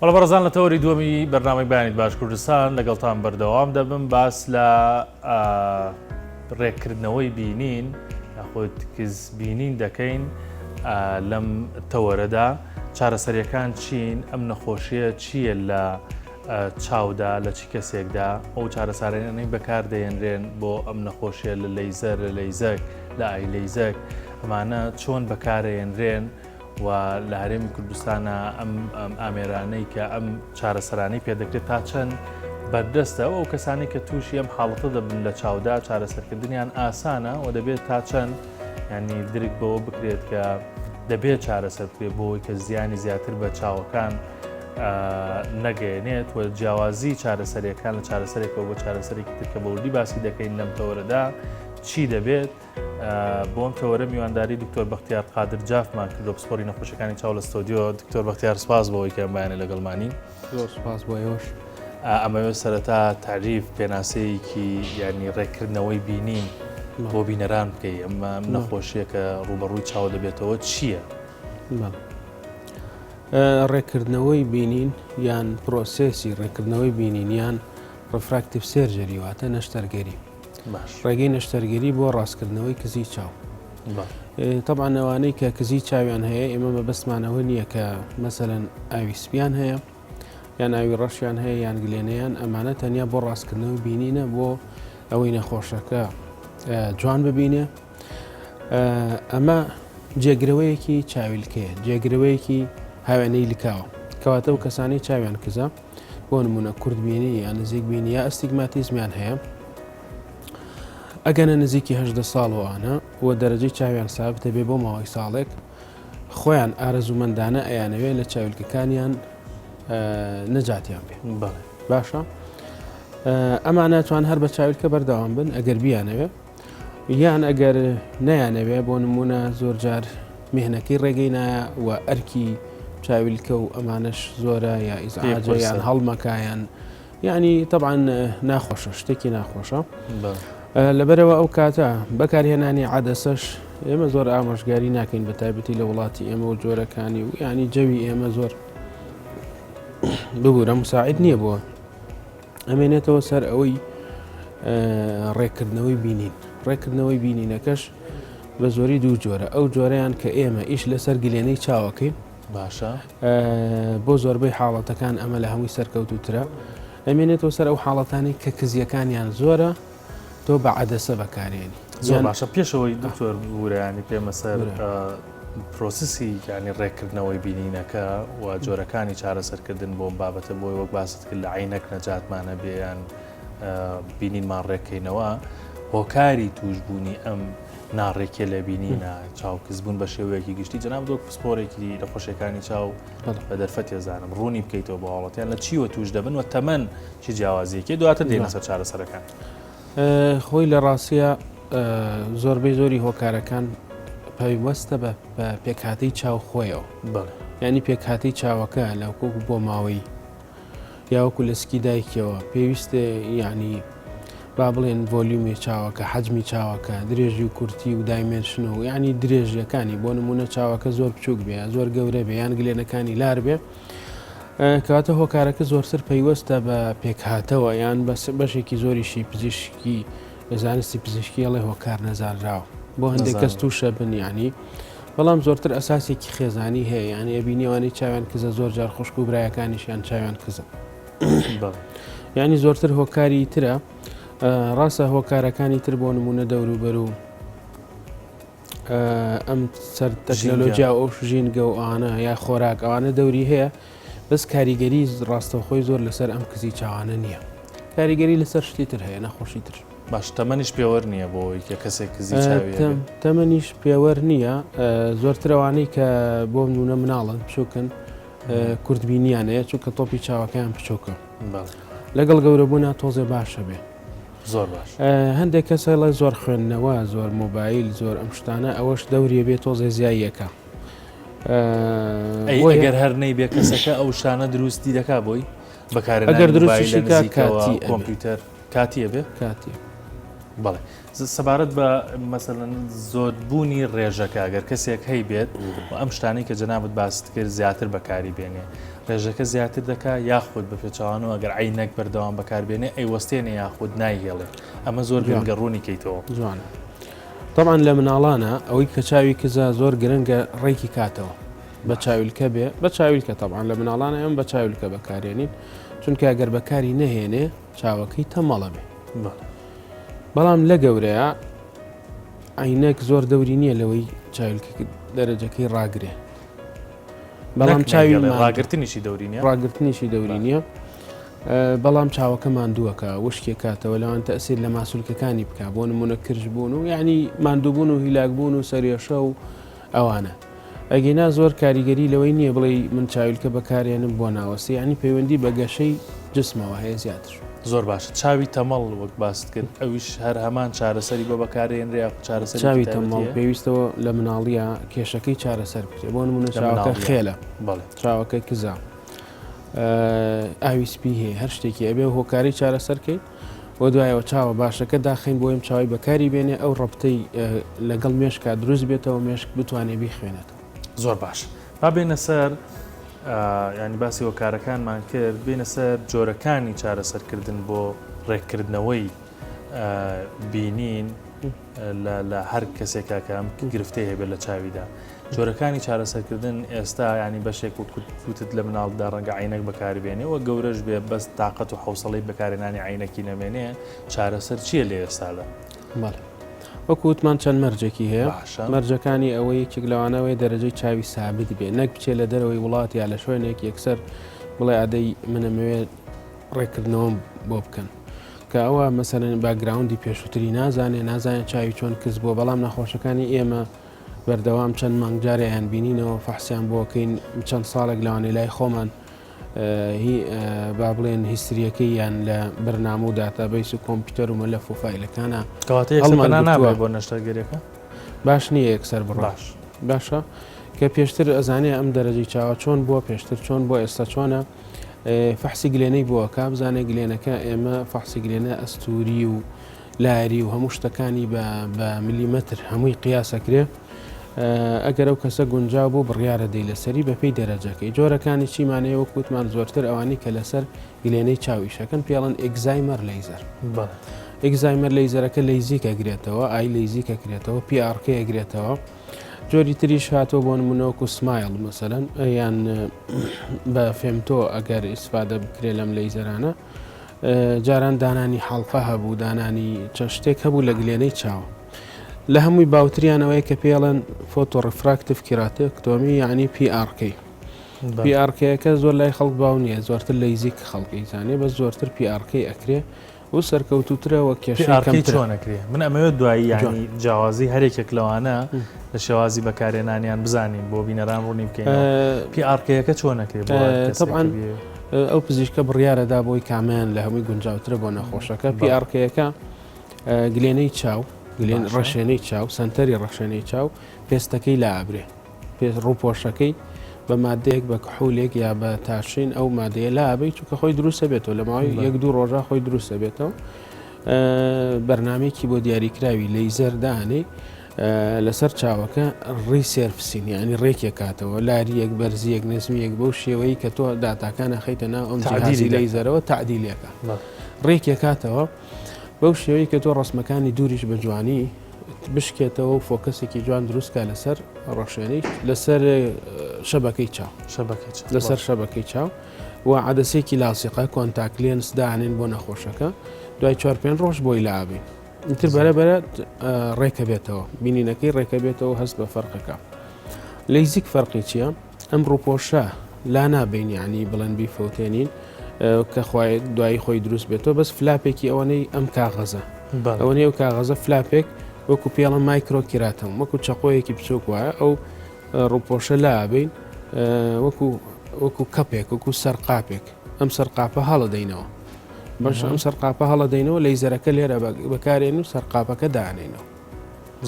بەڵێ بەڕێزان لە تەوەری دووەمی بەرنامەی بەیانیت باش کوردستان لەگەڵتان بەردەوام دەبم باس لە ڕێککردنەوەی بینین یاخود کز بینین دەکەین لەم تەوەرەدا چارەسەریەکان چین ئەم نەخۆشیە چییە لە چاودا لە چی کەسێکدا ئەو چارەسارانەی بەکاردەێنرێن بۆ ئەم نەخۆشیە لە لەیزەر لە لەیزەک لە ئای لەیزەک ئەمانە چۆن بەکارێنرێن و لە هەرێمی کوردستانە ئەم ئامێرانەی کە ئەم چارەسەرانەی پێدەکرێت تا چەند بەردەستە ئەو کەسانی کە تووشی ئەم حاڵەتە دەبن لە چاودا چارەسەرکردنیان ئاسانە و دەبێت تا چەند ینی درک بەوە بکرێت کە دەبێت چارەسەر بکرێت بۆی کە زیانی زیاتر بە چاوەکان نەگەێنێت و جیاوازی چارەسەریەکان لە چارەسەرێکەوە بۆ چارەسەرێکی تر کە بەوردی باسی دەکەین لەم تەوەرەدا چی دەبێت بۆ ئەم تەوەرە میوانداری دکتۆر بەختیار قادر جافمان کردو پسپۆری نەخۆشیەکانی چاو لە ستۆدیۆ دکتۆر بەختیار سپاس بۆ ئەوەی کە ئەم بەیانە لەگەڵمانی. زۆر سپاس بۆ ئێوەش. ئەمەوێت سەرەتا تاریف پێناسەیەکی یعنی ڕێککردنەوەی بینین بۆ بینەران بکەی ئەمە نەخۆشیە کە ڕوبەڕووی چاو دەبێتەوە چییە؟ ڕێککردنەوەی بینین یان process ی ڕێککردنەوەی بینین یان refractive surgery واتە نەشتەرگەری ڕێگەی نەشتەرگەری بۆ ڕاستکردنەوەی کزی چاو تەبعەن ئەوانەی کە کزی چاویان هەیە ئێمە مەبەستمانەوە نییە کە مەسەلەن ئاوی سپیان هەیە یان ئاوی ڕەشیان هەیە یان گلێنەیان ئەمانە تەنیا بۆ ڕاستکردنەوەی بینینە بۆ ئەوەی نەخۆشەکە جوان ببینێ ئەمە جێگرەوەیەکی چاویلکەیە جێگرەوەیەکی هاوێنەی لکاوە کەواتە و کەسانی چاویان کزە بۆ نمونە کورتبینی یان نزیک بینی یا ئەستیگماتیزمیان هەیە ئەگەنە نزیکی هەدە ساڵ وانە و دەرەجەی چاویان سابتە بێ بۆ ماوەی ساڵێک خۆیان ئارەزوومەندانە ئەیانەوێ لە چاویلکەکانیان نەجاتیان بێ باشە ئەمانە توان هەر بە چاویلکە بەردەوام بن ئەگەر بیانەوێ یان ئەگەر نەیانەوێ بۆ نمونە زۆرجار میهنەکەی ڕێگەی نایە و ئەرکی چاویلکە و ئەمانەش زۆرە یا ئیزعاجە یان هەڵمەکایان یعنی طبعا ناخۆشە شتێکی ناخۆشە لەبەرەوە ئەو کاتە بەکارهێنانی عادەسەش ئێمە زۆر ئامۆژگاری ناکەین بە تایبەتی لە وڵاتی ئێمە و جۆرەکانی و ینی جەوی ئێمە زۆر ببوورە مساعد نییە بۆ ئەمێنێتەوە سەر ئەوەی ڕێککردنەوەی بینین ڕێککردنەوەی بینینەکەش بە زۆری دوو جۆرە ئەو جۆرەیان کە ئێمە ئیش لەسەر گلێنەی چاوەکەین باشە بۆ زۆربەی حاڵەتەکان ئەمە لە هەمووی سەرکەوتوترە ئەمێنێتەوە سەر ئەو حاڵەتانی کە کزیەکانیان زۆرە تۆ بە عەدەسە بەکارێنی. زۆر باشە پێشەوەی دکتۆر ورەیانی پێمە سەر process ی ینی ڕێککردنەوەی بینینەکە و جۆرەکانی چارەسەرکردن بۆ بابەتە بۆی وەک باست کرد لە عینەک نەجاتمانە بێیان بینینمان ڕێککەینەوە هۆکاری توشببوونی ئەم ناڕێکێ لە بینینە چاوکزبوون بە شێوەیەکی گشتی جەناب دۆک پسپۆرێکی نەخۆشیەکانی چاو بە دەرفەت ئەزانم ڕوونی بکەیتەوە بۆ هاوڵاتیان لە چیوە توش دەبن و تەمەن چی جیاوازیەکی دواتر دێنە سەر چارەسەرەکان. خۆی لە ڕاستە زۆربەی زۆری هۆکارەکان پەیوەستە بە پێکهاتەی چاو خۆیەوە ینی پێکهاتەی چاوەکە لە کۆک بۆ ماوەی یاوەکو لە سکی دایکیەوە پێویستە یعنی با بڵێن volume ی چاوەکە حەجمی چاوەکە درێژی و کورتی و dimension و یعنی درێژیەکانی بۆ نمونە چاوەکە زۆر بچووک بێ زۆر گەورە بێ یان گلێنەکانی لار بێ کەواتە هۆکارەکە زۆرتر پەیوەستە بە پێکهاتەوە یان بەس بەشێکی زۆریشی پزیشکی زانستی پزیشکی ئەڵێ هۆکار نەزانراوە بۆ هەندێک کەس تووشە بن یعنی بەڵام زۆرتر ئەساسێکی خێزانی هەیە یعنی ئەبینیوانی چاویان کزە زۆر جار خوشک و برایەکانیشیان چاویان کزە یعنی زۆرتر هۆکاری ترە ڕاستە هۆکارەکانی تر بۆ نمونە دەوروبەر و ئەم سەر تەکنەلۆجیا ئەو ژینگە و ئەوانە یا خۆراک ئەوانە دەوری هەیە بەس کاریگەری ڕاستەوخۆی زۆر لەسەر ئەم کزی چاوانە نییە کاریگەری لەسەر شتی تر هەیە نەخۆشی تر باش تەمەنیش پێوەر نییە بۆ ئەوەی کە کەسێک کزی چاوی تەمەنیش پێوەر نییە زۆرترەوانەی کە بۆ نمونە مناڵن بچووکن کورتبینیان هەیە چونکە تۆپی چاوەکەیان بچووکە لەگەڵ گەورەبوونا تۆزێ باشە بێ زۆر باش هەندێک کەس هەڵێ زۆر خوێندنەوە زۆر مۆبایل زۆر ئەم شتانە ئەوەش دەوریە بێ تۆزێ زیاییەکە ئەگەر هەر نەی بێ کەسەکە ئەو شتانە دروستی دەکا بۆی بەکارێن ئەگەر دروستیشی کاتی کۆمپیوتەر کاتیە بێ کاتی. بەڵێ سەبارەت بە مەسەلەن زۆربوونی ڕێژەکە گەر کەسێک هەیبێت و ئەم شتانەی کە جەنابت باست کرد زیاتر بەکاری بێنێ ڕێژەکە زیاتر دەکا یاخود بە پێچەوانەوە گەر عینەک بەردەوام بەکاربێنێ ئەیوەستێنێ یاخود نایهێڵێ ئەمە زۆر گرنگە ڕوونی کەیتەوە. جوانە تەبعەن لە مناڵانە ئەوەی کە چاوی کزە زۆر گرنگە ڕێکی کاتەوە بە چاویلکە بێ بە چاویلکە تەبعەن لە مناڵانە ئەم بە چاویلکە بەکارێنین چونکە گەر بەکاری نەهێنێ چاوەکەی تەمەڵە بێ بەڵام لە گەورەیە عینەک زۆر دەوری نییە لەوەی چاویلکە دەرەجەکەی ڕاگرێ بەڵام چاوی ڕاگرتنیشی دەوری نیە ڕاگرتنیشی دەوری نییە بەڵام چاوەکە ماندووەکە وشکێ کاتەوە لەوان تەسیر لە ماسولکەکانی بک بۆ نمونە کرژ بوون و یعنی ماندووبوون و هیلاکبوون و سەرێشە و ئەوانە. ئەگینا زۆر کاریگەری لەوەی نییە بڵێی من چاویلکە بەکارێنم بۆ ناوەستی یانی پەیوەندی بە گەشەی جسمەوە هەیە زیاتر. زۆر باشە چاوی تەمەڵ وەک باست کرد ئەویش هەر هەمان چارەسەری بۆ بەکارێنرێ یاخود چارەسەرێکی چاوی تایبەتی تەمەڵ هەیە؟ پێویستەوە لە مناڵیە کێشەکەی چارەسەر بکرێ بۆ نمونە لە چاوەکە مناڵیە خێلە بەڵێ. چاوەکە کزە ئاوی سپی هەیە هەر شتێکی ئەبێ هۆکاری چارەسەر کەی و دوایەوە چاوە باشەکە داخەین بۆ ئەم چاوی بەکاری بێنێ ئەو ڕەبتەی لەگەڵ مێشکا دروست بێتەوە مێشک بتوانێ بیخوێنێتەوە. زۆر باش با بێینە سەر ینی باسی هۆکارەکانمان کرد بێینە سەر جۆرەکانی چارەسەرکردن بۆ ڕێککردنەوەی بینین لە هەر کەسێکا کە ئەم گرفتەی هەبێت لە چاویدا جۆرەکانی چارەسەرکردن ئێستا ینی بەشێک وتت لە مناڵدا ڕەنگە عینەک بەکاربێنێ و گەورەش بێ بەس تااقەت و حوسڵی بەکارێنانی عینەکی نەمێنێ چارەسەر چییە لە ئێستادا؟ بەڵێ وەکو وتمان چەند مەرجێکی هەیە مەرجەکانی ئەوە یەکێک لەوانەوەی دەرەجەی چاوی سابت بێ نەک بچێ لە دەرەوەی وڵات یا لە شوێنێک یەکسەر بڵێ ئادەی منەمەوێت ڕێککردنەوەم بۆ بکەن کە ئەوە مەسەلەن background ی پێشووتری نازانێ نازانێت چاوی چۆن کز بووە بەڵام نەخۆشەکانی ئێمە بەردەوام چەند مانگ جارێ ئەیان بینینەوە فەحسیان بۆکەین چەند ساڵێک لەوانەیە لای خۆمان با بڵێن history ەکەی یان لە بەرنامە و database و کۆمپیوتەر و مەلەف و فایلەکانە کەواتە یەکسەر پەنا نابێت بۆ نەشتەرگەریەکە باش نییە یەکسەر بڕۆ باش باشە کە پێشتر ئەزانێ ئەم دەرەجەی چاوە چۆن بووە پێشتر چۆن بۆ ئێستا چۆنە فەحسی گلێنەی بۆ ئەکا بزانێ گلێنەکە ئێمە فەحسی گلێنە ئەستوری و لاری و هەموو شتەکانی بە بە ملیمەتر هەمووی قیاسەکرێ ئەگەر ئەو کەسە گونجاو بوو بڕیارە دەی لەسەری بەپێی دەرەجەکەی جۆرەکانی چیمانەیە وەک وتمان زۆرتر ئەوانی کە لەسەر گلێنەی چاو ئیشەکەن پێڵەن excimer laser excimer laser ەکە لەیزیک ئەگرێتەوە ئای لەیزیک ئەکرێتەوە PRK ئەگرێتەوە جۆری تریش هاتووە بۆ نمونە وەکو SMILE مەسەلەن یان بە femto ئەگەر ئیسفادە بکرێ لەم لەیزەرانە جاران دانانی حەڵقە هەبوو دانانی چەند شتێک هەبوو لە گلێنەی چاو لە هەمووی باوتریانەوەی کە پێڵێن photorefractive keratectomy یعنی PRK PRK ەکە زۆر لای خەڵک باو نییە زۆرتر لەیزیک خەڵکی زانێ بە زۆرتر PRK ئەکرێ و سەرکەوتووترە و کێشەی PRK کەمترە. چۆن ئەکرێ؟ من ئەمەوێت دوایی یانی جیاوازی هەرێکێک لەوانە لە شێوازی بەکارهێنانیان بزانین بۆ بینەران ڕوونی بکەینەوە. PRK ەکە چۆن ئەکرێ بۆ هەر کەسێک تەبعەن کە بیەوێ؟ ئەو پزیشکە بڕیارەدا بۆی کامیان لە هەمووی گونجاوترە بۆ نەخۆشەکە. بەڵێ. PRK ەکە گلێنەی چاو، گلێن باشە. ڕەشێنەی چاو، سەنتەری ڕەشێنەی چاو، پێستەکەی لائەبرێ. پێست ڕووپۆشەکەی بە مادەیەک بە کحولێک یا بە تاشین ئەو مادەیە لابەی چونکە خۆی دروستە بێتەوە لە ماوەی یەک دوو ڕۆژە خۆی دروستە بێتەوە بەرنمەیەکی بۆ دیاریکراوی لەیزەر دانێ لەسەر چاوەکە resurfacing یعنی ڕێکێکاتەوە لاریەک بەرزیەک نزمیەک بەو شێوەی کە تۆ داتاکان ئەخەیتە ناو ئەم جیهازی لەیزەرەوە تعدیلەکە ڕێکێکاتەوە بەو شێوەی کە تۆ ڕسمەکانی دووریش بە جوانی بشکێتەوە و focus ێکی جوان دروست کا لەسەر ڕەشێنەی لەسەر شەبەکەی چاو لەسەر شەبەکەی چاو و عدسێکی لاسیقە contact lens دانێن بۆ نەخۆشەکە دوای چوار پێنج ڕۆژ بۆی لابین ئیتر بەرە بەرە ڕێکە بێتەوە بینینەکەی ڕێکە بێتەوە هەست بە فەرقەکە لەیزیک فەرقی چییە؟ ئەم ڕووپۆشە لا نابەین یانی بڵێن بیفەوتێنین کە خوای دوایی خۆی دروست بێتەوە بەس flap ێکی ئەوەنەی ئەم کاغەزە ئەوەنەی ئەو کاغەزە flap ێک وەکو پێڵە microkeratome وەکو چەقۆیەکی بچوک وایە ئەو ڕووپۆشە لابین وەکو وەکو کەپێک وەکو سەرقاپێک ئەم سەرقاپە هەڵەدەینەوە بەش ئەم سەرقاپە هەڵەدەینەوە لەیزەرەکە لێرە بەکارێن و سەرقاپەکە دانێنەوە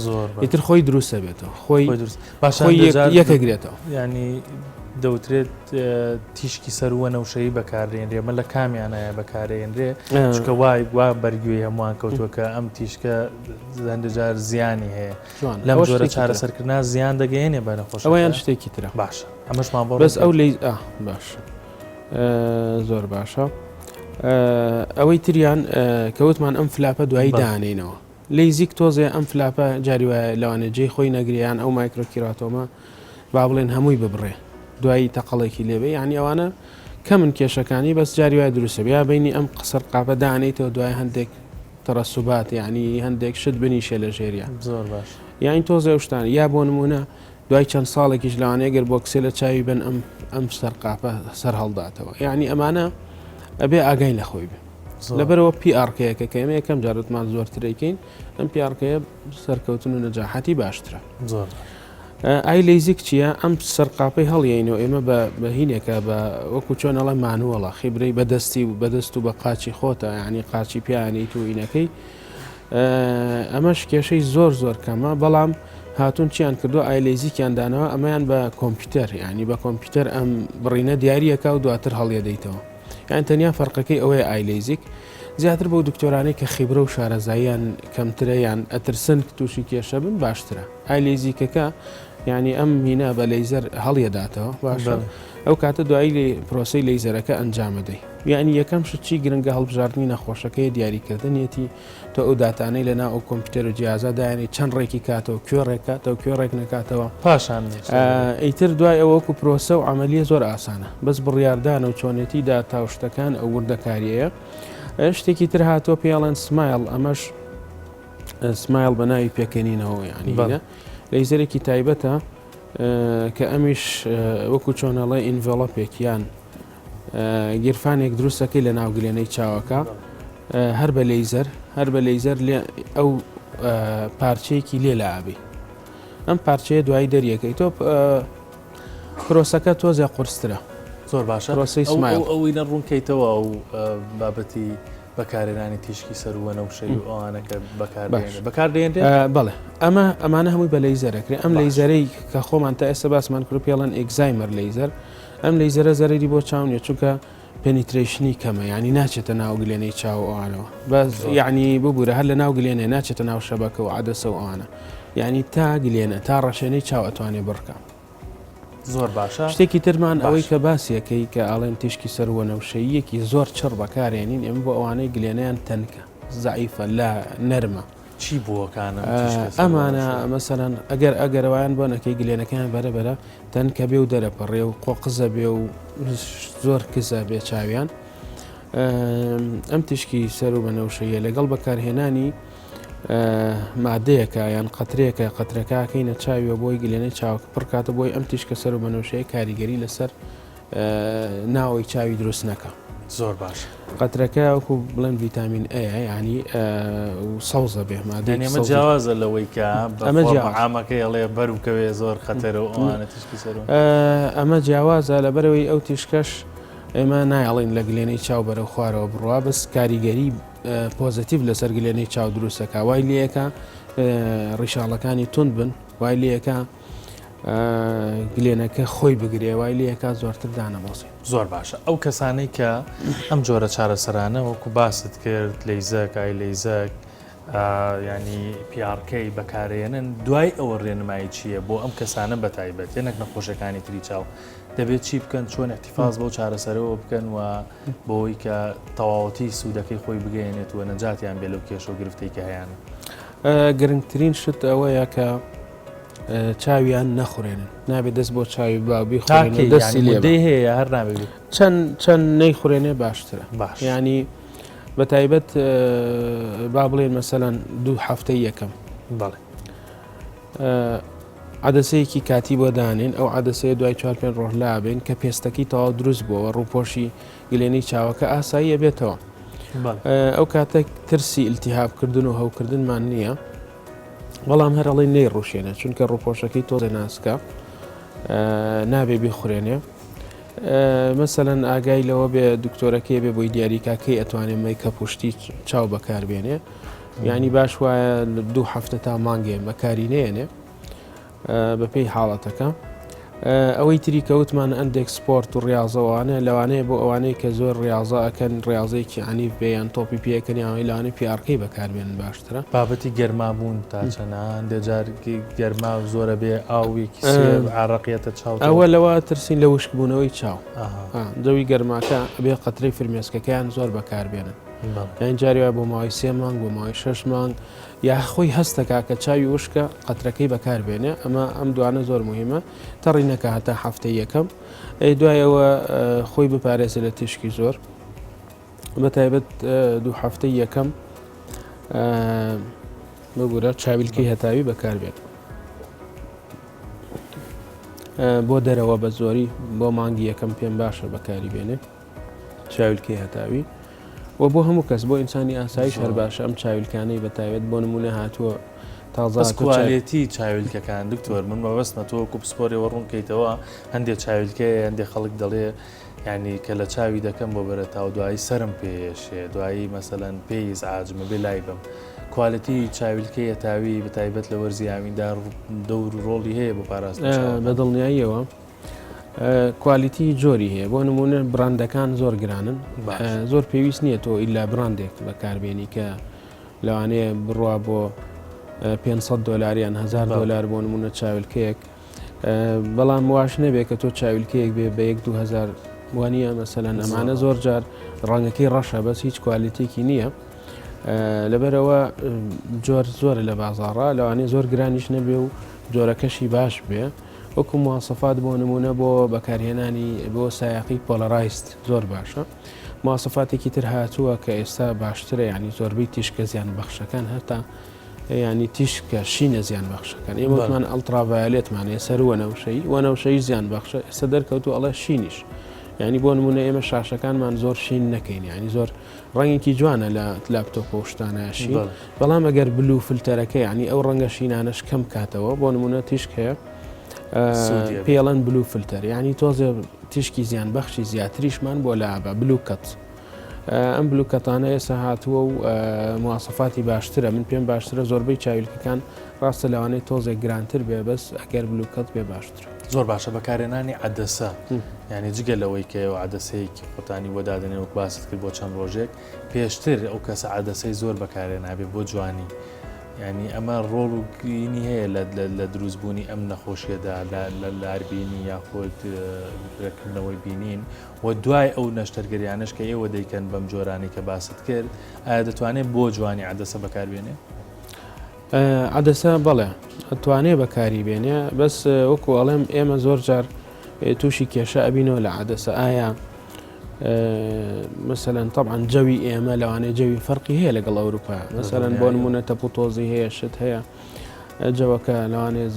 زۆر ئیتر خۆی دروستە بێتەوە خۆی دروست باش یەکەگرێتەوە ینی دەوترێت تیشکی سەرووە نەوشەیی بەکاردێنرێ مە لە کامیانایە بەکارێنرێ چکە وای وا بەرگوێی هەمووان کەوتووە کە ئەم تیشکە هەندێجار زیانی هەیە لەم جۆرە چارەسەرکردنا زیان دەگەیەنێ بە نەخۆش ئەویان شتێکی ترە باشە ئەمەشمان بۆ بەس ئەو لی باش زۆر باشە ئەوەی تریان کەوتمان ئەم flap ە دوایی دانینەوە لەیزیک تۆزێ ئەم flap ە جاری وایە لەوانەیە جێی خۆی نەگرێ یان ئەو microkeratome ە با بڵێن هەمووی ببڕێ دوایی تەقەڵێکی لێبێ یعنی ئەوانە کەمن کێشەکانی بەس جاری وایە دروستە یا بینی ئەم قسەر قاپە دانیتەوە دوای هەندێک تەرەسوبات یعنی هەندێک شت بنیشێ لە ژێریا زۆر باش یعنی تۆزێ شتان یا بۆ نمونە دوای چەند ساڵێکیش لەوانەیە گەر بۆکسێ لە چاوی بن ئەم ئەم سەرقاپە سەر هەڵداتەوە یعنی ئەمانە ئەبێ ئاگای لە خۆی بێ لەبەرەوە PRK ەکە کە ئێمە یەکەم جار وتمان زۆرترەکەین ئەم PRK ەیە سەرکەوتن و نەجاحەتی باشترە زۆر ئای لەیزیک چییە ئەم سەرقاپەی هەڵیینەوە ئێمە بە بەهینێکە بە وەکو چۆن ئەڵێ manual ە خیبرەی بەدەستی و بەدەست و بە قاچی خۆتە ینی قاچی پیانیت و ئینەکەی ئەمەش کێشەی زۆر زۆر کەمە بەڵام هاتون چیان کردو ئایلەیزیکیان دانەوە ئەمەیان بە کۆمپیوتەر ینی بە کۆمپیوتەر ئەم بڕینە دیارریەکە و دواتر هەڵیەدەیتەوە یان تەنیا فەرقەکەی ئەوەیە ئایلەیزیک زیاتر بۆ دکتۆرانەی کە خیبرە و شارەزاییان کەمترە یان ئەترسن تووشی کێشە بن باشترە ئایلەیزیکەکە یعنی ئەم هینا بە لەیزەر هەڵیەداتەوە باشە ئەو کاتە دوایی لێ پرۆسی لەیزەرەکە ئەنجامەدەی یعنی یەکەم شت چی گرنگە هەڵبژاردننی نەخۆشەکەی دیاریکردنیەتی تۆ ئەو داتانەی لە ناو ئەو کۆمپیوتەر و جیازا دایانی چەند ڕێکی کاتەوە کوێ ڕێکاتەوە کوێ ڕێک نەکاتەوە پاشان ئیتر دوای ئەوە وەکو پرۆسە و عملیە زۆر ئاسانە بەس بڕیاردانە و چۆنێتی داتا و شتەکان ئەو وردەکاریەیە شتێکی تر هاتووە پێڵێن SMILE ئەمەش SMILE بە ناوی پێکەنینەوە یعنی لەیزەرێکی تایبەتە کە ئەمیش وەکو چۆنەڵێ envelope ێک یان گیرفانێک دروستەکەی لە ناو گلێنەی چاوەکە هەر بە لەیزەر هەر بە لەیزەر لێ ئەو پارچەیەکی لێ لابی ئەم پارچەیە دوایی دەریەکەی تۆ پرۆسەکە تۆزێ قورسترە زۆر باشە پرۆسەی SMILE ئەوەی نە ڕوونکەیتەوە ئەو بابەتی بەکارێنانی تیشکی سەرووە نەوشەی و ئەوانە کە بەکاردێنرێت بەڵێ ئەمە ئەمانە هەمووی بە لەیزەرەکرێ ئەم لەیزەرەی کە خۆمان تا ئێستا باسمان کرد پێڵەن excimer laser ئەم لەیزەرە زەرەری بۆ چاو نیە چونکە penetration ی کەمە یعنی ناچێتە ناو گلێنەی چاو ئەوانەوە بەس یعنی ببوورە هەر لە ناو گلێنێ ناچێتە ناو شەبەکە و عەدەسە و ئەوانە یعنی تا گلێنە تا ڕەشێنەی چاو ئەتوانێ بڕکە. زۆر باشە شتێکی ترمان ئەوەی کە باسیەکەی کە ئاڵێن تیشکی سەروەنەوشەییەکی زۆر چڕ بەکارێنین ئێمە بۆ ئەوانەی گلێنەیان تەنکە زەعیفە لە نەرمە چی بووەکانە ئەمانە مەسەلەن ئەگەر ئەگەرەوەیان بۆ نەکەی گلێنەکەیان بەرە بەرە تەنکە بێ و دەرەپەڕێ و قۆقزە بێ و زۆر کزە بێ چاویان ئەم تیشکی سەر و بەنەوشەیە لەگەڵ بەکارهێنانی مادەیەکە یان قەترەیەکە قەترەکەکەینە چاویەوە بۆی گلێنەی چاوەکە پڕکاتە بۆی ئەم تیشکە سەر و بەنەوشەیە کاریگەری لەسەر ناوەی چاوی دروست نەکا. زۆر باش. قەترەکە وەکو بڵێن ڤیتامین A یانی سەوزە بێ مادەی ئەمە جیاوازە لەوەی کە ئەمە عامەکەی ئەڵێ بەر بکەوێ زۆر خەتەرە و ئەوانە تیشکی سەر ئەمە جیاوازە لەبەرەوەی ئەو تیشکەش ئێمە نایەڵین لە گلێنەی چاو بەرەو خوارەوە بڕوا بەس کاریگەری positive لەسەر گلێنەی چاو دروستەکە وای لەکە ڕیشاڵەکانی تند بن وای لەکە گلێنەکە خۆی بگرێ وای لێکا زۆرتر دانەبەزێ. زۆر باشە ئەو کەسانەی کە ئەم جۆرە چارەسەرانە وەکو باست کرد لەیزەک ئای لەیزەک ینی PRK بەکارێنن دوای ئەوە ڕێنمایی چییە بۆ ئەم کەسانە بە تایبەت یەنەک نەخۆشەکانی تری چاو دەبێت چی بکەن چۆن احتفاظ بەو چارەسەرەوە بکەن و بۆی کە تەواوەتی سوودەکەی خۆی بگەێنێت و نەجاتیان بێ لەو کێشە و گرفتەی کە هەیانە. گرنگترین شت ئەوەیە کە چاویان نەخورێنن نابێت دەست بۆ چاوی با بیخورێنن دەستی لێ دەی هەیە هەر نابێت چەند چەند نەیخورێنێ باشترە باش ینی بە تایبەت با بڵێن مەسەلەن دوو هەفتەی یەکەم بەڵێ عدەسەیەکی کاتی بۆ دانێن ئەو عدەسەیە دوای چوار پێ ڕۆژ لابێن کە پێستەکەی تەواو دروست بووەوە ڕووپۆشی گلێنەی چاوەکە ئاساییە بێتەوە ئەو کاتە ترسی التهابکردن و هەوکردنمان نییە بەڵام هەر ئەڵێن نەیڕوشێنە چونکە ڕوپۆشەکەی تۆزێ ناسکە نابێ بیخورێنێ مەسەەن ئاگای لەوە بێ دکتۆرەکەی بێ بۆی دیاریکا کەی ئەتوانێت مەیکەپ و شتی چاو بەکاربێنێ ینی باش وایە دوو هەفتە تا مانگێ بەکاری نێنێ بەپێی حاڵەتەکە. ئەوەی تری کە وتمان ئەندێک سپۆرت و ڕاضە وانە لەوانەیە بۆ ئەوانەی کە زۆر ڕاضە ئەکەن ڕاضەیەکی عنیف بێ یان تۆپی پێەکەن یاوەی لەوانەیە PRK بەکاربێنن باشترە. بابەتی گەرما بوون تا چەنە هەندێ جار گەرما زۆرە بێ ئاوێکی عراقیەتە چاو ئەوە لەوە ترسین لە وشکبوونەوەی چاو جەوی گەرماکە بێ قەترەی فرمێسکەکەیان زۆر بەکاربێنن یان جاری وایە بۆ ماوەی سێ مانگ بۆ ماوەی شەش مانگ یا خۆی هەستەکا کە چاوی وشکە قەترەکەی بەکار بێنێ ئەمە ئەم دوانە زۆر مهمە تەڕی نەکە هەتا هەفتەی یەکەم ئەی دوای ئەوە خۆی بپارێزە لە تیشکی زۆر بە تایبەت دوو هەفتەی یەکەم ببورە چاویلکەی هەتاوی بەکاربێت بۆ دەرەوە بە زۆری بۆ مانگی یەکەم پێم باشە بەکاری بێنێ چاویلکەی هەتاوی و بۆ هەموو کەس بۆ ئینسانی ئاسایش هەر باشە ئەم چاویلکانەی بە تایبەت بۆ نمونە هاتووە تازە quality چاویلکەکان دکتۆر من مەبەستمە تۆ وەکو پسپۆرێەوە ڕوونکەیتەوە هەندێک چاویلکەیە هەندێک خەڵک دەڵێ ینی کە لە چاوی دەکەم بۆ بەرەتاو دوایی سرم پێشێ دوایی مەسەەن پێی ئیزعاجمە بێ لای بم quality چاویلکەی هەتاوی بەتایبەت لە وەرزی هاویندا دەور و ڕۆڵی هەیە بۆ پاراستن بە دڵنیاییەوە quality جۆری هەیە بۆ نمونە بڕاندەکان زۆر گرانن زۆر پێویست نییە تۆ ئیلا بڕاندێک بەکاربێنی کە لەوانەیە بڕوا بۆ 500 دلار یان 1000 دلار بۆ نمونە چاویلکەیەک بەڵام واش نەبێت کە تۆ چاویلکەیەک بێ بە یەک 2000 وانە مەسەلەن ئەمانە زۆر جار ڕەنگەکەی ڕەشە بەس هیچ quality ێکی نییە. لەبەرەوە جۆر زۆرە لە بازاڕە لەوانەیە زۆر گرانیش نەبێ و جۆرەکەشی باش بێ وەکو مواسەفات بۆ نمونە بۆ بەکارهێنانی بۆ سایەقی polarized زۆر باشە مواسەفاتێکی تر هاتووە کە ئێستا باشترە ینی زۆربەی تیشکە زیان بەخشەکان هەتا ینی تیشکە شینە زیان بەخشەکان ئێمە وتمان ultraviolet مان هەیە سەر وەنەوشەی وەنەوشەی زیان بەخشە ئێستا دەرکەوتو ئەڵێ شینیش ینی بۆ نمونە ئێمە شاشەکانمان زۆر شین نەکەین ینی زۆر ڕەنگێکی جوانە لە لاپتۆپ و شتانە شین بەڵام ئەگەر blue filter ەکە یعنی ئەو ڕەنگە شینانەش کەم کاتەوە بۆ نمونە تیشک هەیە پێڵەن blue filter یعنی تۆزێ تیشکی زیان بەخشی زیاتریشمان بۆ لابە blue cut ئەم blue cut انە ئێستا هاتووە و مواسەفاتی باشترە من پێم باشترە زۆربەی چاویلکەکان ڕاستە لەوانەیە تۆزێک گرانتر بێ بەس ئەگەر blue cut بێ باشترە. زۆر باشە بەکارهێنانی عەدەسە یانی جگە لەوەی کە ئێوە عەدەسەیەکی خۆتانی بۆ دادەنێن وەک باست کرد بۆ چەند ڕۆژێک پێشتر ئەو کەسە عەدەسەی زۆر بەکارهێنابێ بۆ جوانی یعنی ئەمە ڕۆڵ و گرینی هەیە لە دروستبوونی ئەم نەخۆشیەدا لە لاربینی یاخود ڕێکردنەوەی بینین و دوای ئەو نەشتەرگەریانش کە ئێوە دەیکەن بەم جۆرانی کە باست کرد ئایا دەتوانێت بۆ جوانی عەدەسە بەکاربێنێ؟ عەدەسە بەڵێ ئەتوانێ بەکاری بێنێ بەس وەکو ئەڵێم ئێمە زۆر جار تووشی کێشە ئەبینەوە لە عەدەسە ئایا مەسەلەن طبعا جەوی ئێمە لەوانەیە جەوی فەرقی هەیە لەگەڵ ئەوروپا مەسەلەن بۆ نمونە تەپ و تۆزی هەیە شت هەیە جەوەکە لەوانەیە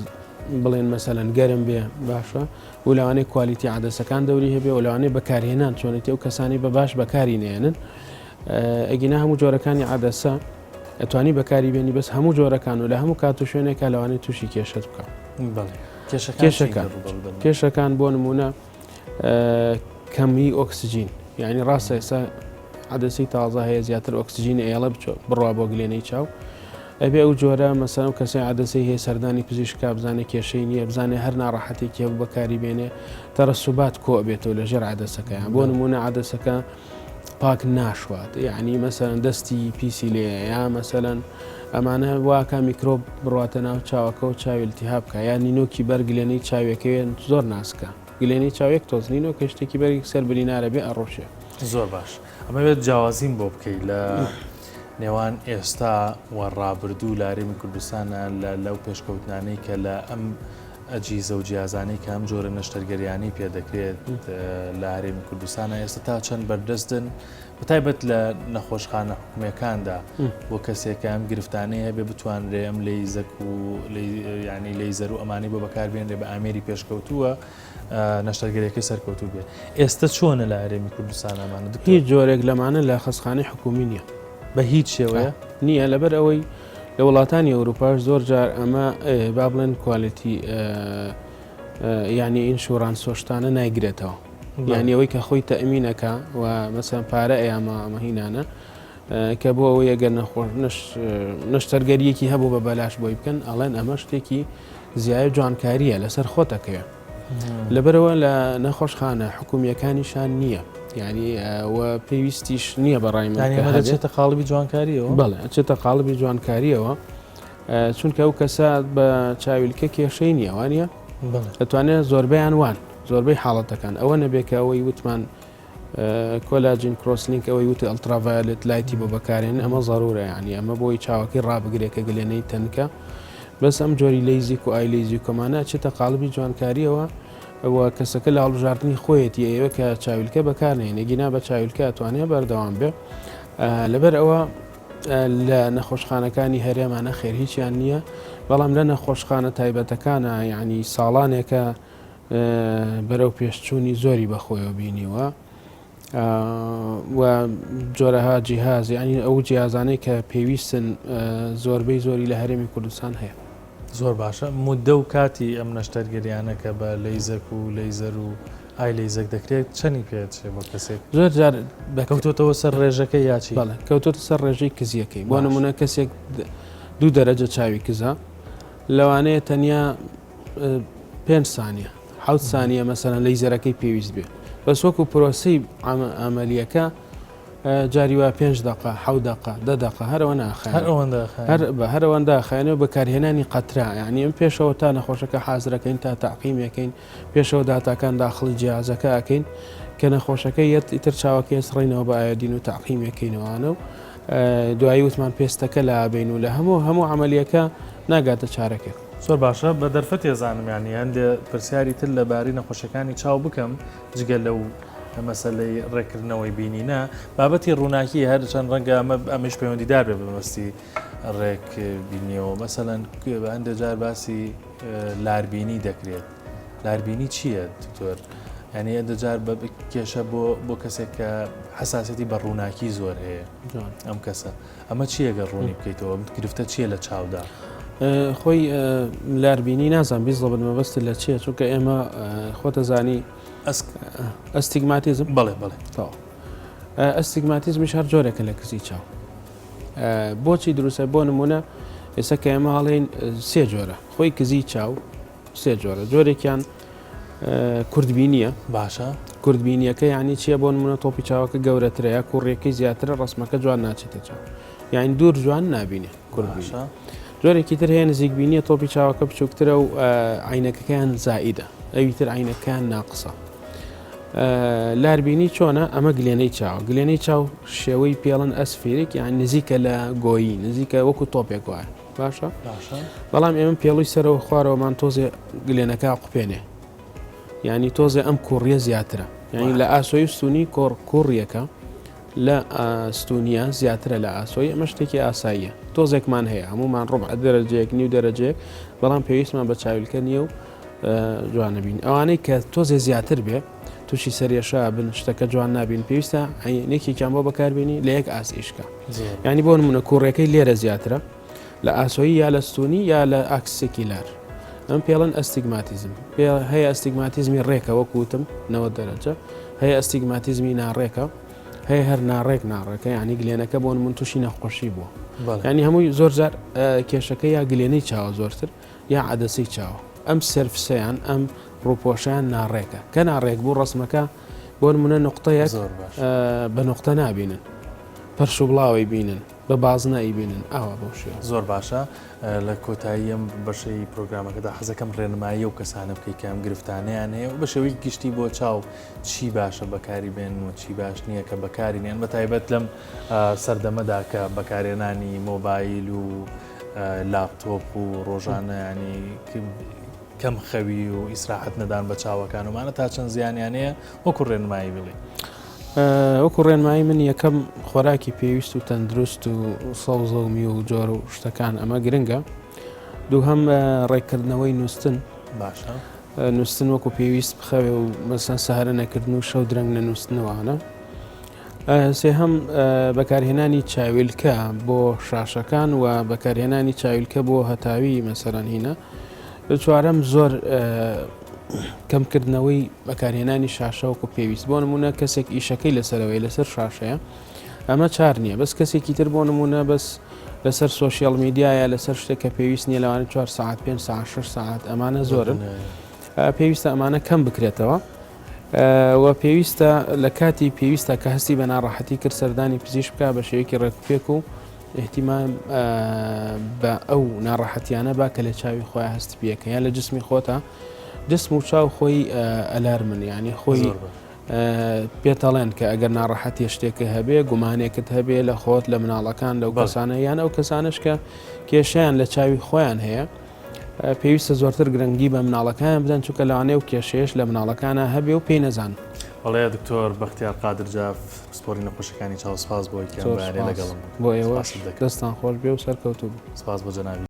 بڵێن مەسەلەن گەرم بێ باشە و لەوانەیە quality عەدەسەکان دەوری هەبێ و لەوانەیە بەکارهێنان چۆنێتی ئەو کەسانی بە باش بەکاری نێنن ئەگینا هەموو جۆرەکانی عەدەسە ئەتوانی بەکاری بێنی بەس هەموو جۆرەکان و لە هەموو کات و شوێنێکا لەوانەیە تووشی کێشەت بکە کێشەکان کێشەکان بۆ نمونە کەمی ئۆکسجین یعنی ڕاستە ئێستا عدەسی تازە هەیە زیاتر ئۆکسجین ئێڵە بچۆ بڕوا بۆ گلێنەی چاو ئەبێ ئەو جۆرە مەسەن و کەسی عدەسی هەیە سەردانی پزیشکا بزانێ کێشەی نییە بزانێ هەر ناڕەحەتێکی هەبوو بەکاری بێنێ تەرەسوبات کۆ بێتەوە لەژێر عدەسەکەیان بۆ نمونە عدەسەکە پاک ناشوات یعنی مەسەلەن دەستی پیسی لێیە یا مەسەلەن ئەمانە واکە میکرۆب بڕاتە ناو چاوەکە و چاوی التهاب بکە یا نینۆکی بەر گلێنەی چاویەکەوێن زۆر ناسکە گلێنەی چاوێک تۆز نینۆکە شتێکی بەرگی سەر برینارە بێ ئەڕۆشێ. زۆر باش ئەمەوێت جیاوازیم بۆ بکەی لە نێوان ئێستا و ڕابردوو لە هەرێمی کوردستانە لە لەو پێشکەوتنانەی کە لە ئەم ئەجیزە و جیازانەی کە ئەم جۆرە نەشتەرگەریانەی پێدەکرێت لە هەرێمی کوردستانە ئێستا تا چەند بەردەستن بەتایبەت لە نەخۆشخانە حکومیەکاندا بۆ کەسێکە ئەم گرفتانەی هەبێ بتوانرێ ئەم لەیزەک و ینی لەیزەر و ئەمانی بۆ بەکاربێنرێ بە ئامێری پێشکەوتووە نەشتەرگەریەکەی سەرکەوتوو بێ ئێستا چۆنە لە هەرێمی کوردستان ئەمانە هیچ جۆرێک لەمانە لە خەستخانەی حکومی نییە بە هیچ شێوەیە نییە لەبەر ئەوەی لە وڵاتانی ئەوروپاش زۆر جار ئەمە با بڵێن quality یعنی insurance و شتانە نایگرێتەوە یعنی ئەوەی کە خۆی تەئمینەکە و مەسەن پارە ئەیامە ئەمە هینانە کە بۆ ئەوەی ئەگەر نەخۆش نەشتەرگەریەکی هەبوو بە بەلاش بۆی بکەن ئەڵێن ئەمە شتێکی زیایە جوانکاریە لەسەر خۆتەکەوێ. لەبەرەوە لە نەخۆشخانە حکومیەکانیشان نییە یعنی و پێویستیش نییە بەڕای من دەچێتە قاڵبی جوانکاریەوە بەڵێ ئەچێتە قاڵبی جوانکاریەوە چونکە ئەو کەسە بە چاویلکە کێشەی نییە وانە دەتوانێت زۆربەیان وان زۆربەی حاڵەتەکان ئەوە نەبێت کە ئەوەی وتمان collagen crosslink ئەوەی وتی ultraviolet light ی بۆ بەکارێن ئەمە زەرورە یعنی ئەمە بۆی چاوەکەی ڕابگرێت کە گلێنەی تەنکە بەس ئەم جۆری لەیزیک و ئای لەیزیکۆمانە چێتە قاڵبی جوانکاریەوە و کەسەکە لە هەڵبژاردننی خۆیەتی ئەوە کە چاویلکە بەکارنێنێ گینا بە چاویلکە توانێت بەردەوام بێ لەبەر ئەوە لە نەخۆشخانەکانی هەرێمە نەخێر هیچیان نییە بەڵام لە نەخۆشخانە تایبەتەکانە یعنی ساڵانێکە بەرەو پێشچوونی زۆری بەخۆیەوە بینیوە و جۆرەها جیهاز یعنی ئەو جیازانەی کە پێویستن زۆربەی زۆری لە هەرێمی کوردستان هەیە. زۆر باشە مدە و کاتی ئەم نەشتەرگەریانە کە بە لەیزەک و لەیزەر و ئای لەیزەک دەکرێت چەنی پێچێ بۆ کەسێک زۆر جار کەوتۆتەوە سەر ڕێژەکە یاچی کەوتۆتە سەر ڕێژەی کزیەکەی بۆ نمونە کەسێک دوو دەرەجە چاوی کزە لەوانەیە تەنیا پێنج سانیە حوت سانیە مەسەلەن لەیزەرەکەی پێویست بێ بەس وەکو پرۆسی ئەمەلیەکە جاری وا پێنج دقە حو دقە دە دقە هەرەوە ناخەر بە هەرەوەندا خایەنە و بەکارهێنانی قەترا یعنی ئەم پێشەوە تا نەخۆشەکە حازرەکەین تا تاقیمەکەین پێشەوە داتاکان داخڵی جیازەکە ئەەکەین کە نەخۆشەکە یەت ئیتر چاوەکەی سڕینەوە بە ئایۆدین و تاقیمەکەینەوانە و دوایی وتمان پێستەکە لابین و لە هەموو هەموو عملیەکە ناگاتە چارەکێک. زۆر باشە بە دەرفەتی ئەزانم یانی هەندێ پرسیاری تر لە بارەی نەخۆشیەکانی چاو بکەم جگە لەو مەسەلەی ڕێککردنەوەی بینینە بابەتی ڕووناکی هەر چەند ڕەنگە ئەمە ئەمەش پەیوەندیدار بێ بەمەستی ڕێک بینیەوە مەسەلەن هەندێک جار باسی لاربینی دەکرێت لاربینی چییە دکتۆر؟ یعنی هەندێک جار بە کێشە بۆ بۆ کەسێک کە حساسەتی بە ڕووناکی زۆر هەیە ئەم کەسە ئەمە چییە گەر ڕوونی بکەیتەوە گرفتە چییە لە چاودا؟ خۆی لاربینی نازان بیزڵبت مەبەست لە چییە چونکە ئێمە خۆتە زانی ئەستیگماتیزم بەڵێ بەڵێ ئەستیگماتیزمیش هەر جۆرێکە لە کزی چاو بۆچی دروستە بۆ نمونە ئێستا کە ئێمە هەڵێن سێ جۆرە خۆی کزی چاو سێ جۆرە جۆرێکیان کوردبینیە باشە کوردبینیەکە یعنی چییە بۆ نمونە تۆپی چاوەکە گەورەترە یا کوڕیەکەی زیاترە ڕسمەکە جوان ناچێتە چاو یعنی دوور جوان نابینێ کوردبینە جۆرێکی تر هەیە نزیک بینیە تۆپی چاوەکە بچووکترە و عینەکەکەیان زائیدە ئەوی تر عینەکەیان ناقسە لاربینی چۆنە ئەمە گلێنەی چاو گلێنەی چاو شێوەی پێڵن aspheric یان نزیکە لە گۆیی نزیکە وەکو تۆپێک وایە باشە بەڵام ئێمە پێڵوی سەرەوە خوارەوەمان تۆزێ گلێنەکە قوپێنێ ینی تۆزێ ئەم کوڕیە زیاترە یعنی لە ئاسۆی ستونی کۆڕ کوڕیەکە لە ستونیە زیاترە لە ئاسۆی ئەمە شتێکی ئاساییە تۆزێکمان هەیە هەمومان ڕبع دەرەجەیەک نیو دەرەجەیەک بەڵام پێویستمان بە چاویلکە نییە و جوانە بین ئەوانەی کە تۆزێ زیاتر بێ تووشی سەرێشا بن شتەکە جوان نابین پێویستە عینێکێکیان بۆ بەکاربیێنی لە یەک ئاست ئیشکە ینی بۆ نمونە کوڕەکەی لێرە زیاترە لە ئاسۆیی یا لە ستونی یا لە ئاکسێکی لار ئەم پێڵەن ئەستیگماتیزم پێ هەیە ئەستیگماتیزمی ڕێکە وەکوتم 90 دەرەجە هەیە ئەستیگماتیزمی ناڕێکە هەیە هەر ناڕێک ناڕێکە ینی گلێنەکە بۆن من تووشی نەخۆشی بووە ینی هەمووی زۆر جار کێشەکە یا گلێنەی چاوە زۆرتر یا عەدەسەی چاوە ئەم surface ەیان ئەم ڕووپۆشیان ناڕێکە کە ناڕێک بوو ڕسمەکە بۆ نمونە نقطەیەک بە نقطە نابینن پەرش و بڵاوەی بینن بە بازنە ئەیبینن ئاوا بەو شێوە. زۆر باشە لە کۆتایی ئەم بەشەی پرۆگرامەکەدا حەزەکەم ڕێنمایی ئەو کەسانە بکەیت کە ئەم گرفتانەیان هەیە و بە شێوەی گشتی بۆ چاو چی باشە بەکاری بێن و چی باش نییە کە بەکاری نێن بە تایبەت لەم سەردەمەدا کە بەکارێنانی مۆبایل و لاپتۆپ و ڕۆژانە ینی کەم خەوی و ئیسراحەت نەدان بە چاوەکانمانە تا چەند زیانیان هەیە وەکو ڕێنمایی بڵێ. وەکو ڕێنمایی من یەکەم خۆراکی پێویست و تەندروست و سەوزە و میوە و جۆر و شتەکان ئەمە گرنگە دووهەم ڕێککردنەوەی نووسن باشە نووسن وەکو پێویست بخەوێ و مەسەن سەهرە نەکردن و شەو درەنگ نەنووسنەوانە سێهەم بەکارهێنانی چاویلکە بۆ شاشەکان و بەکارهێنانی چاویلکە بۆ هەتاوی مەسەرەن هینە چوارەم زۆر کەمکردنەوەی بەکارهێنانی شاشە وەکو پێویست بۆ نمونە کەسێک ئیشەکەی لەسەرەوەی لەسەر شاشەیە ئەمە چار نییە بەس کەسێکی تر بۆ نمونە بەس لەسەر social media یە لەسەر شتێک کە پێویست نییە لەوانە 4 ساعت 5 ساعت 6 ساعت ئەمانە زۆرن. پێویستە ئەمانە کەم بکرێتەوە و پێویستە لە کاتی پێویستە کە هەستی بە ناڕەحەتی کرد سەردانی پزیشک بکە بە شێوەیەکی ڕێکوپێک و احتیمام بە ئەو ناڕەحەتیانە با کە لە چاوی خۆیان هەستی پێکە یان لە جسمی خۆتە جسم و چاو خۆی ئەلارمن ینی خۆی پێتەڵێن کە ئەگەر ناڕەحەتیە شتێکە هەبێ گومانێکت هەبێ لە خۆت لە مناڵەکان لەو کەسانە یان ئەو کەسانش کە کێشیان لە چاوی خۆیان هەیە پێویستە زۆرتر گرنگی بە مناڵەکان بدەن چونکە لەوانەیە و کێشەیەش لە مناڵەکانە هەبێ و پێی نەزان. بەڵێ دکتۆر بەختیار قادر جاف پسپۆری نەخۆشیەکانی چاو سپاس بۆ ئەوەی کە ئەم بەیانیە لەگەڵم بوویت. بۆ ئێوەش دەستان خۆش بێ و سەرکەوتوو بن. سپاس بۆ جەنابی.